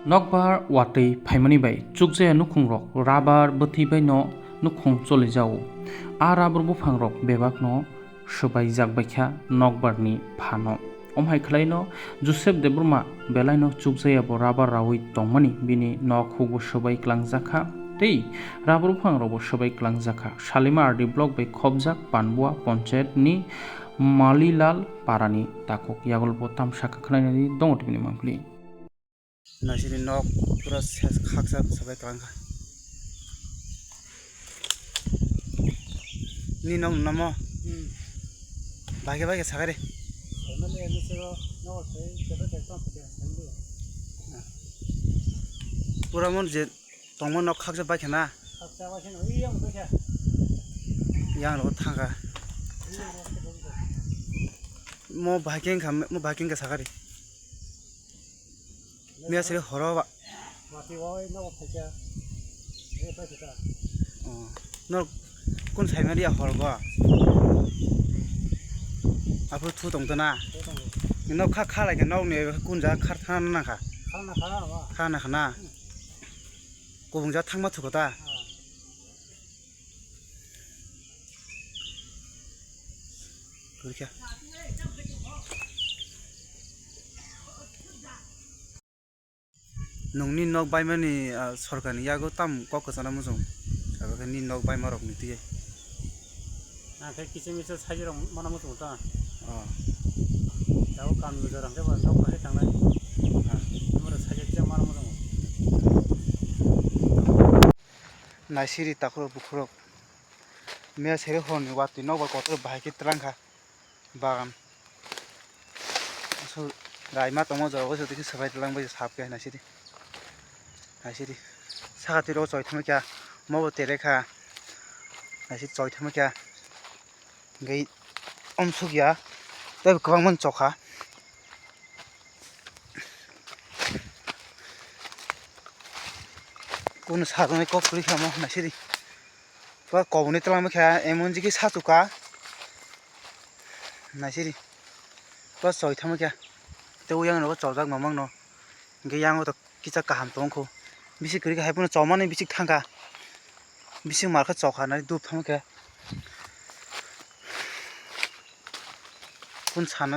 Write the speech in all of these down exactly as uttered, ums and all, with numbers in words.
Nokbar watwi phaimani bai chukjaya nukhungrok rabar bwtwi baino nukhung cholijago. A rabar buphangrok bebakno swbaijak baikha nokbarni phano. Omhai khwlaino Joseph Debbarma belaino chukjaya bo rabar rawi tongmani bini nok hukbo swbai klangjakha tei rabar buphangrokbo swbai klangjakha. Salima R D block bai khopjak Panbua ponchayat ni Malilal parani takhuk yagulbo tamsakha khwlainani dongo tibini mangpili. Naisini nok pura ses khaksa sabai kwlangkha. Ni nok namo? Hmm. Baikhe baikhe sakari. Pura mon je tongmo nok khaksa baikhe na? Khaksa baikhe na, ui yang baikhe. Yang rok thangkha. Mo baikhe wngkha, mo baikhe wngkha sakari. Miya siri horo ba. Mati wai nogo phaikha. Re phaikha. Oh. Nor kun saimari ya hor go. Aphuru thu tong tana. Thu tong. No kha kha lai no ni kun ja khar thana na kha. Khana kha ba. Khana khana. Kubung ja thangma thu kota. Ah. Kurikha. Nungni nok baimani, ah, sorkarni yago tam kok kwchana muchung? Abo khe ni nok baimarokni twiwi. Ang khe kiching miching saijwrok mana muchungo ta. Oh. Tabuk kami bwsarok hwnkhe bo nok bahai tangnai. Ah. Norok saijwk kisa mana muchungo. Naisiri takhurok bukhurok. Miya sere horni watwi nokbar kotor bahai khe twlang kha bagan. Aswk raima tongma jorao se twi khe swbai twlang bai sap khe naisidi. Naisidi. Saka twi rogo choi thangma kha. Mobo tere kha. Naisidi choi thangma kha. Hingke omsok ya. Tei kwbangma chokha. Kunu sajaknai kok kwrwi kha omo naisidi. Pura koboni twlangma khe emon jigwi sachuka. Naisidi. Pura choi thangma khe. Tei uyang nogo chojak mamang no. Hingke yango to kisa kaham tongkho. Bisik kwrwi khe hai phano chomani bisik thangkha. Bising mar khe chokha nai dub thangma khe. Kun sana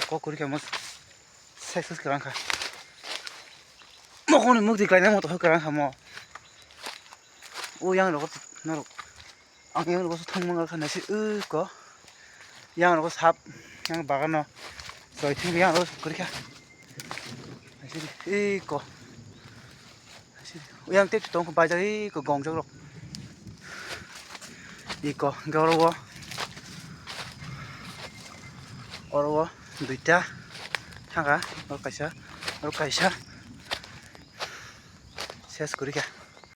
kok kwrwi khe mo success kwrang kha. Mokoni mukti kainai mo to kwrang kha mo. O yang rok norok ang yang rok thang mang kha nai se ui ko. Yang rok sap yang bagan no. Soi thang yang rok kwrwi kha. Nai se ui ko. Yang tei tong kho baijak iko gongjak rok. Iko hingke oro o, oro o duita thangkha, oro kaisa, oro kaisa ses kwrwi kha.